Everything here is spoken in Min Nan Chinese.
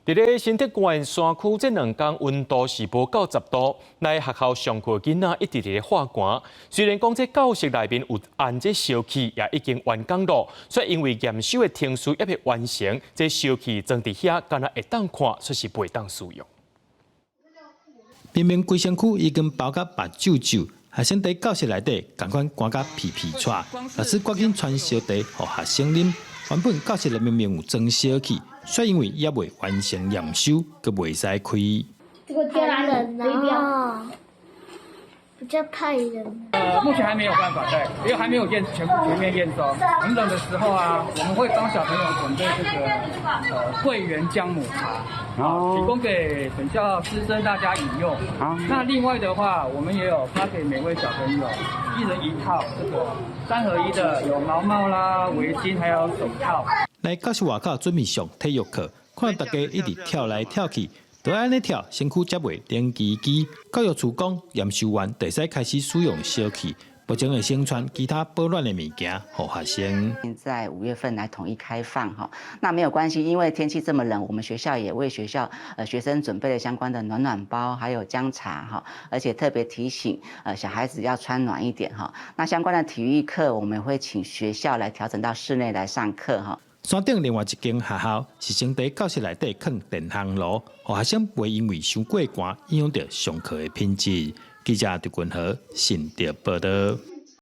佇咧新竹縣山區，這兩工溫度是無夠10度，來學校上課囡仔一直佇咧發寒。雖然講這教室內面有安這燒器，也已經完工咯，卻因為驗收的程序猶未完成，這燒器裝佇遐，敢若會當看，卻是袂當使用。明明規身軀已經包甲目睭皺，學生佇教室內底仝款寒甲皮皮掣，老師趕緊傳燒茶予學生啉。原本教室內明明有裝燒器，卻因為猶未完成驗收，閣袂使開。這個太冷了，比較太冷。目前還沒有辦法，對，因為還沒有驗全全面驗收。很冷的時候啊，我們會幫小朋友準備這個桂圓薑母茶，提供給本校師生大家飲用。那另外的話，我們也有發給每位小朋友一人一套這個三合一的，有毛帽啦、圍巾，還有手套。來教室外口準備上體育課，看大家一直跳來跳去，都按呢跳，身軀才袂冷吱吱。教育處講，驗收完就會使開始使用燒器，目前會先傳其他保暖的物件予學生。在5月份來統一開放哈，那沒有關係，因為天氣這麼冷，我們學校也為學校學生準備了相關的暖暖包，還有薑茶哈，而且特別提醒小孩子要穿暖一點哈。那相關的體育課，我們會請學校來調整到室內來上課哈。山頂另外一間學校是先佇教室內底囥電烘爐，予學生袂因為傷過寒影響著上課的品質。記者陳君和新竹報導。